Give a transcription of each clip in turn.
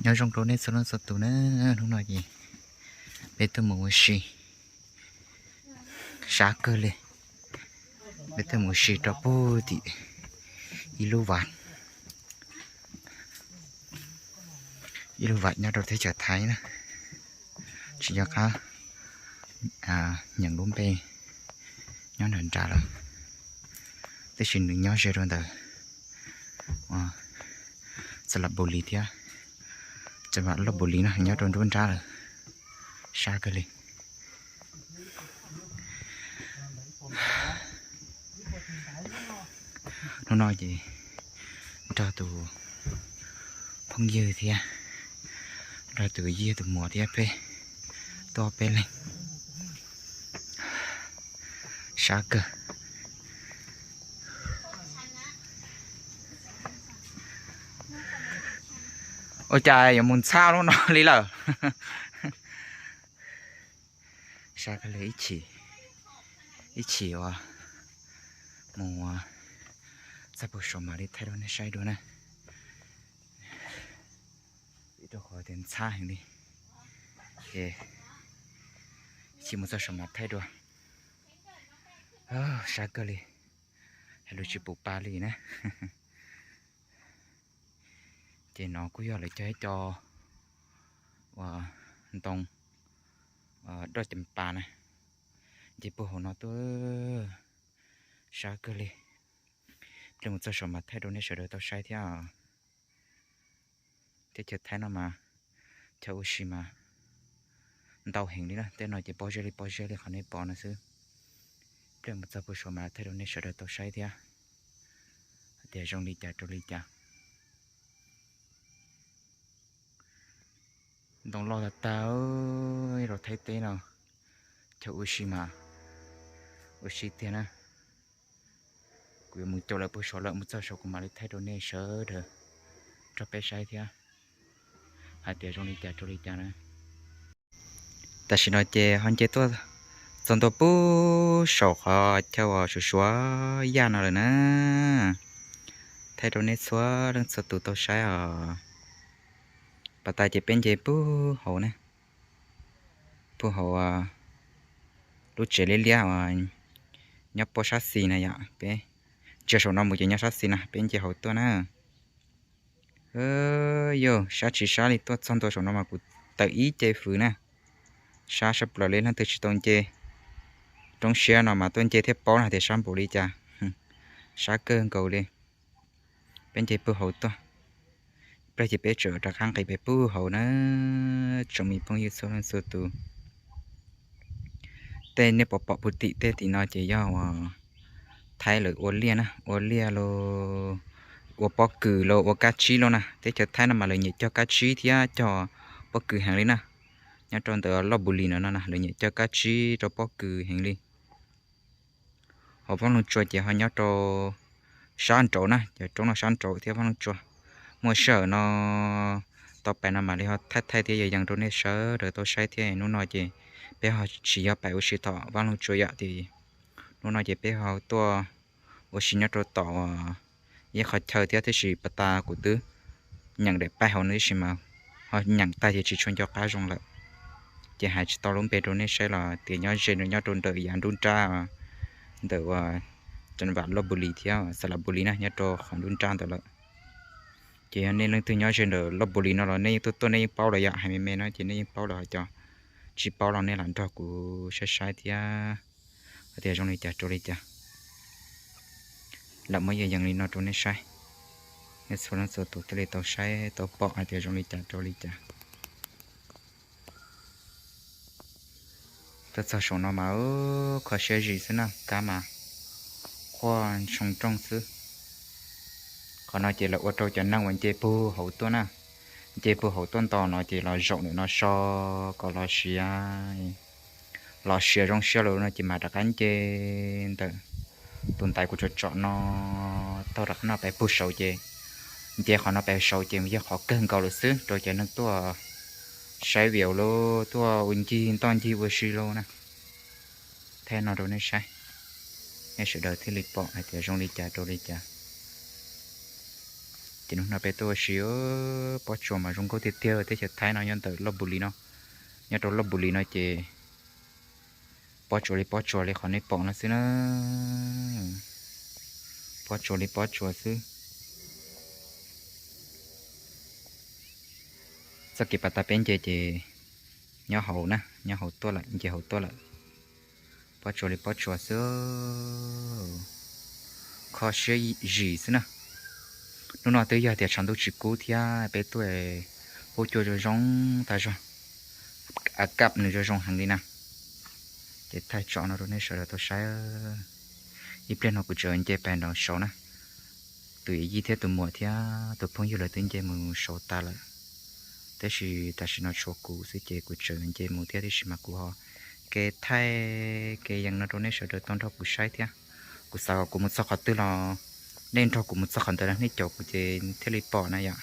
Nyob zoo rau nej txhua leej txhua tus na, hnub no ces peb tuaj mus ua si sab kawg li. Peb tuaj mus ua si rau puag tim ib lub vaj, ib lub vaj nyob rau teb chaws Thaib na, tsis nco qab nyeem lub npe nyob nram nrad lawm, tab sis nws nyob ze rau ntawm Xas Las Npus Lis thiab Xas Las Npus Lis no nyob rau nruab nrab lawm, sab kawg li. Hnub no ces nrog tus phooj ywg thiab nrog tus yij tus muam thiab peb tuaj peb leeg, sab kawg. Ua cas yuav mus ntxhab lub no li lawm? Sab kawg li, ib chim, ib chim uas mus txog puag saum mam li thaij rau nej saib dua na. Rau qhov tias ntxhab heev li, ces ib chim mus txog saum mam thaij dua. Sab kawg li, hais lus tsis pum pa li na. Ces no kuj yog lawv cog ib co ua ntoo doj cam pas na, nce puag hauv no tuaj, sab kawg li. Pliag mus txog saum mas thaij rau nej sawv daws tau saib thiab. Teb chaws Thaib no mas chaw ua si mas ntau heev li na, tej no ces pob zeb li pob zeb li qhov nej pom no xwb. Pliag mus txog puag saum mas thaij rau nej sawv daws tau saib thiab hais tias zoo li cas rau li cas. Ntoo loj tag tag rau Thaib teb no, chaw ua si mas ua si tiag na. Kuv yuav mus caum lawm puag saum lawm, mus txog saum kuv mam li thaij rau nej sawv daws nrog peb saib thiab hais tias zoo li cas rau li cas na. Tam sim no ces ho nce tuaj txog ntua puag saum qhov chaw uas suav suav yaj no lawm na. Thaij rau nej txhua leej txhua tus tau saib os. Pas tas ces peb nce puag hauv na, puag hauv lub tsev liab liab uas nyob puag sab xis na yom. Peb ntsia saum no mus ces nyob sab xis na, peb nce hauv tuaj na. Yog sab tsis sab li, tuaj txog ntua saum no mas kuv tawm ib ce fws na. Sab sab plaws li, leej twg tsis tau nce roob siab no mas tuaj nce thiaj paub na tias sab npaum li cas. Sab kawg nkaus li. Peb nce puag hauv tuaj, ib pliag ces peb tseem rov qab nqis pem puag hauv na. Tsoom me phooj ywg txhua leej txhua tus, tej nej pom pom puag tim tej tim no ces yog uas Thaib lawv ua liaj na, ua liaj los ua pob kws los ua kab tsib los na. Teb chaws Thaib no mas lawv nyiam cog kab tsib thiab cog pob kws heev li na. Nyob rau ntawm Loj Npus Lis no no na lawv nyiam cog kab tsib rau pob kws heev li. Hos Vaj Loog Tsua ces ho nyob rau sab nraud na, cov roob no sab nraud thiab Vaj Loog Tsua. Muaj sij hawm no tau pais no mam li ho thaij thaij thiab yees yees rau nej sawv daws tau saib thiab. Hnub no ces peb ho tsis yog pais ua si tom Vaj Loog Tsua yom, ces hnub no ces peb ho tuaj ua si nyob rau tom ib qhov chaw thiab, tiam sis pas tas kuv twb nyeem daim paib hauv no tib si mas ho nyeem tag ces tsis tshua nco qab zoo lawm, ces hais tsis tau lub npe rau nej saib los tias nyob ze nyob rau ntawm yav nruab nrab ntawm uas Cam Vam Loj Npus Lis thiab Xas Las Npus Lis na, nyob rau qhov nruab nrab ntawd lawm. Ces yog nej leej twg nyob ze ntawm Loj Npus Lis no los nej yeej tuaj tuaj nej yeej paub lawm yom, hais me me no ces nej yeej paub lawm, ho cov tsis paub los nej lam nrog kuv saib saib thiab hais tias zoo li cas rau li cas. Lam muab yees yees li no rau nej saib, nej txhua leej txhua tus thiaj li tau saib tau pom hais tias zoo li cas rau li cas. Tuaj txog saum no mas kho siab zim xwb na, kab mas quaj ntshoo rooj xwb. Qhov no ces lawv ua rau cov neeg uas nce puag hauv tuaj na, nce puag hauv tuaj nto no ces los zaum ntawm no so kom los siav, los siav zoo siab lawm no ces mam rov qab nce ntawm tus ntaiv kuv tsom tsom no taug rov qab no pais puag saud ces nce qhov no pais saud ces yog qhov kawg nkaus lawm xwb rau cov neeg tuaj saib view los tuaj ua ncig ntoj ncig ua si los na. Thaij no rau nej saib, nej sawv daws thiaj li pom hais tias zoo li cas rau li cas. Ces hnub no peb tuaj ua si, pob tsuas mas zoo nkauj tiag tiag. Teb chaws Thaib no nyob ntawm Laj Npus Lis no, nyob rau Laj Npus Lis no ces pob tsuas li pob tsuas li qhov nej pom no xwb na. Pob tsuas li pob tsuas xwb. Txoj kev pas tas peb nce ces nyob hauv na, nyob hauv tuaj lawm, nce hauv tuaj lawm. Pob tsuas li pob tsuas xwb, kho siab zim xwb na. Hnub no twb yog tias tshav ntuj tsis kub thiab peb tuaj, huab cua zoo zoo tag zog, a kaj nws zoo zoo heev li na. Ces thaij tso no rau nej sawv daws tau saib. Ib pliag no kuv tseem nce pem nraud saud na. Tus yij thiab tus muam thiab tus phooj ywg lawv twb nce mus saud tas lawm, tab sis tam sim no tshuav kuv xwb ces kuv tseem nce mus thiab, tiam sis mas kuv ho kev thaij kev yees no rau nej sawv daws tau nrog kuv saib thiab. Kuv xav kom kuv mus txog qhov twg los nej nrog kuv mus txog qhov ntawd, nej caum kuv ces thiaj li pom na yom.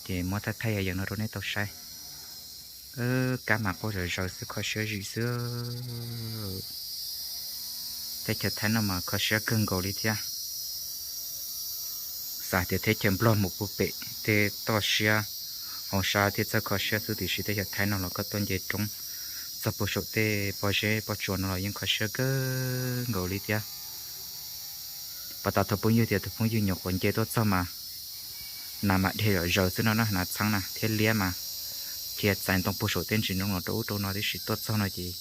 Ces muab thaij thaij yees yees no rau nej tau saib. Kab mas quaj zom zaws xwb, kho siab zim xwb. Teb chaws Thaib no mas kho siab kawg nkaus li thiab. Xav tias teb chaws Nplog mus puag pem tej toj siab hauv sab thiaj txawj kho siab xwb, tiam sis teb chaws Thaib no los koj tuaj nce roob txog puag saum tej pob zeb pob tsuas no los yeej kho siab kawg nkaus li thiab. Pas tas thaum phooj ywg tias tus phooj ywg nyuam qhuav nce tuaj txog mas nas mas dhia zom zaws xwb no na, nas txheeb na thiab liab mas khiav txais ntoo puag saum tej ntsis ntoo los rau ub rau no, tiam sis tuaj txog no ces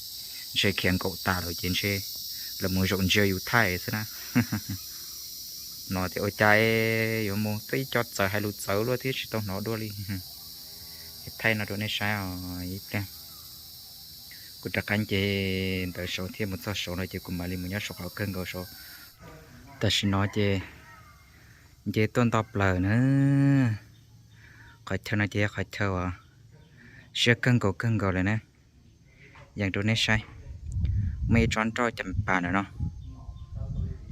ntshe khiav nkaum tas lawm ces ntshe lawv mus zaum ntsia yus thaij xwb na. No tias ua cas yuav mus tuaj ib co txawv hais lus txawv luaj thiab tsis tau hnov dua li. Thaij no rau nej saib os ib pliag. Kuv rov qab nce ntawd saud thiab mus txog saud no ces kuv mam li mus nyob saum qhov kawg nkaus saud. Tam sim no ces nce tuaj nto plaws na. Qhov chaw no ces yog qhov chaw uas siab kawg nkaus kawg nkaus lawm na. Yees rau nej saib, muaj ib tsob nroj cas pas ntawm no.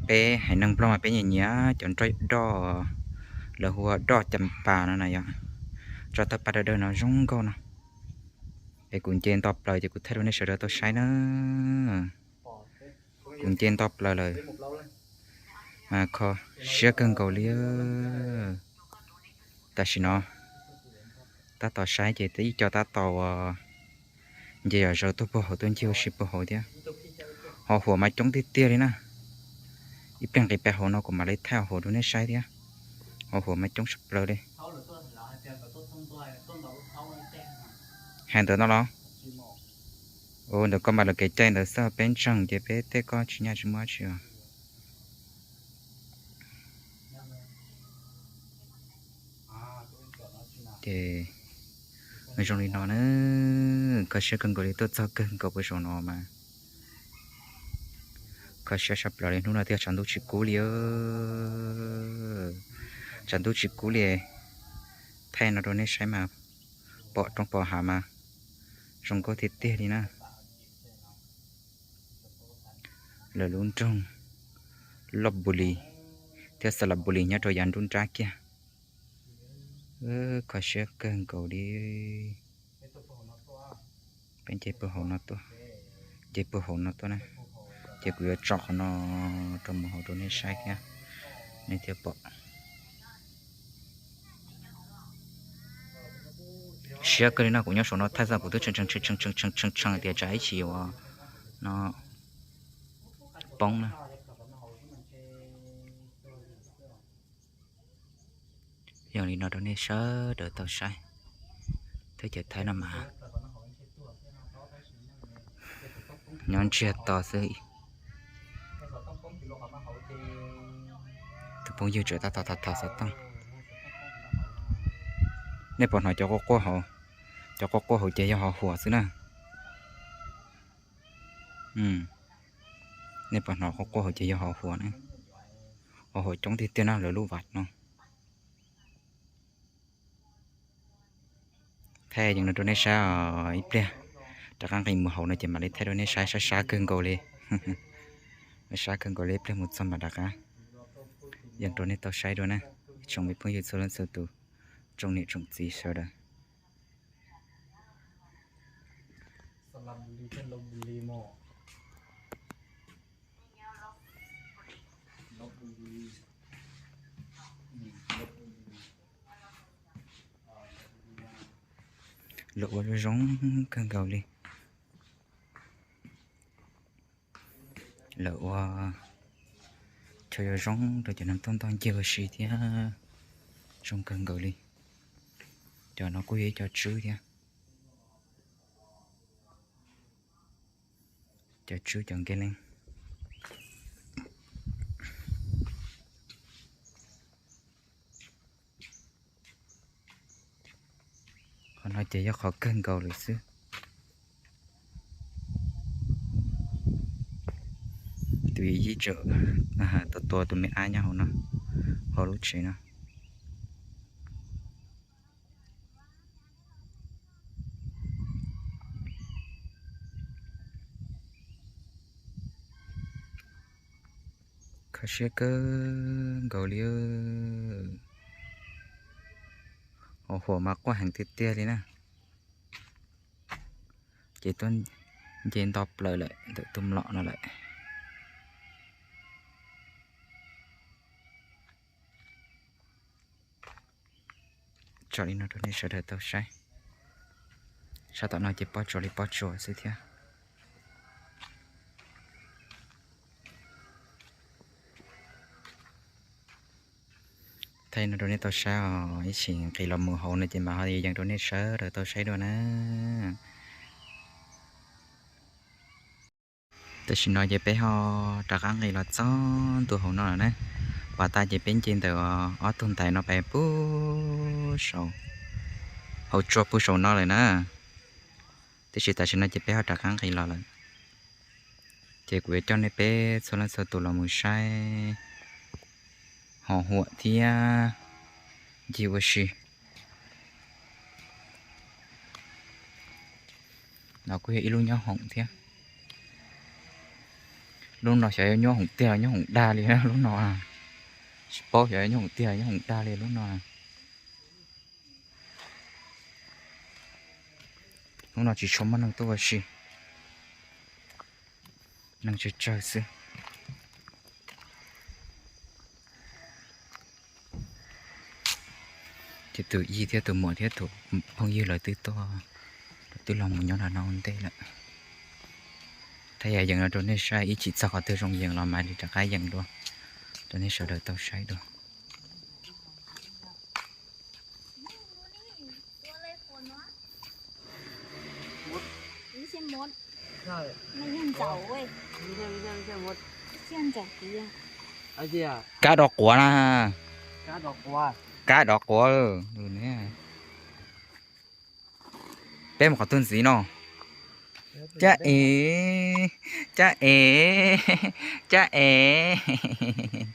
Peb haiv neeg Nplog mas peb nyiam nyiam cov nroj doj, lawv hu ua doj cas pas no na yom. Tsob tawg paj dawb dawb no zoo nkauj no. Es kuv nce nto plaws ces kuv thaij rau nej sawv daws tau saib na. Kuv nce nto plaws lawm mas kho siab kawg nkaus li. Tam sim no tab tom saib ces ib co tab tom uas nce zom zaws tuaj puag hauv, tuaj ncig ua si puag hauv thiab. Ho huam mas coob tiag tiag li na. Ib pliag nqis pem hauv no kuv mam li thaij huam rau nej saib thiab. Ho huam mas coob sab plaws li. Hais ntawd no los? Ua ntawm koj mas lawv kev cai ntawd xwb, peb ntseeg ces peb tej koj tsis nyaj tsis muaj dab tsi os. Ces zoo li no na, kho siab kawg nkaus li, tuaj txog kawg nkaus puag saum no mas kho siab sab plaws li. Hnub no twb yog tshav ntuj tsis kub li, tshav ntuj tsis kub li. Thaij no rau nej saib mas pom roob pom hav mas zoo nkauj tiag tiag li na. Lawv lub nroog Laj Npus Lis thiab Xas Las Npus Lis nyob rau yav nruab nrab kiag. Kho siab kawg nkaus li. Peb nce puag hauv no tuaj, nce puag hauv no tuaj na, ces kuv yuav tsom qhov no rau mus hauv rau nej saib thiab, nej thiaj pom. Siab kawg li no, kuv nyob saum no thaij xwb kuv twb tshee tshee tias tsam ib chim uas no poob na. Yog li no rau nej sawv daws tau saib, teb chaws Thaib no mas nyob ntsiag to xwb. Tus phooj ywg tseem tab tom tham tham xov tooj. Nej puas hnov cov quaj quaj hauv? Cov quaj quaj hauv ces yog hos huam xwb na. Nej puas hnov quaj quaj hauv ces yog hos huam na. Hos huam coob tiag tiag na, lawv lub vas no. Thaij yees no rau nej saib os, ib pliag rov qab nqis mus hauv no ces mam li thaij rau nej saib, sab sab kawg nkaus li. Sab kawg nkaus li, ib pliag mus txog mam rov qab yees rau nej tau saib dua na. Ib tsoom me phooj ywg txhua leej txhua tus, tsoom niam tsoom txiv sawv daws. Lawv ua zoo kawg nkaus li. Lawv ua chaw zoo zoo rau cov neeg tuaj ntoj ncig ua si thiab, zoo kawg nkaus li. Cov no kuj yog ib co tswb thiab, cov tswb cov nkees leej. Qhov no ces yog qhov kawg nkaus lawm xwb. Tus yij tsawm tua tua tus me ab nyob hauv no, hauv lub tsev no. Kho siab kawg nkaus li. Hauv huam mas quaj heev tiag tiag li na. Ces tuaj nce nto plaws lawm ntawm tus mlom no lawm. Tso li no rau nej sawv daws tau saib. Sab tom no ces pob tsuas li pob tsuas xwb thiab. Thaij no rau nej tau saib os, ib chim nqis los mus hauv no ces mam ho yees rau nej sawv daws tau saib dua na. Tam sim no ces peb ho rov qab nqis los txog ntua hauv no lawm na. Pas tag ces peb nce ntawm ob tug ntaiv no pais puag saum, hauv tsua puag saum no lawm na. Tiam sis tam sim no ces peb ho rov qab nqis los lawm. Ces kuv yuav coj nej peb txhua leej txhua tus los mus saib ho huam thiab ncig ua si. No kuj yog ib lub nyob hoom thiab. Lub no xyov yuav nyob hoom tiag los nyob hoom dag li lub no. Tsis paub xyov yuav nyob hoom tiag los nyob hoom dag li lub no. Lub no tsis tshua muaj neeg tuaj ua si, neeg tsawg tsawg xwb. Ces tus yij thiab tus muam thiab tus phooj ywg lawv twb tuaj, lawv twb los mus nyob nram no ua ntej lawm. Thaij yam yees no rau nej saib, ib chim txog qhov twg zoo yees los mam li rov qab yees dua rau nej sawv daws tau saib dua. Kab dov quav na. Kab dov quav. Peb mus qhov twg ntxiv no? Cab ev, cab ev, cab ev.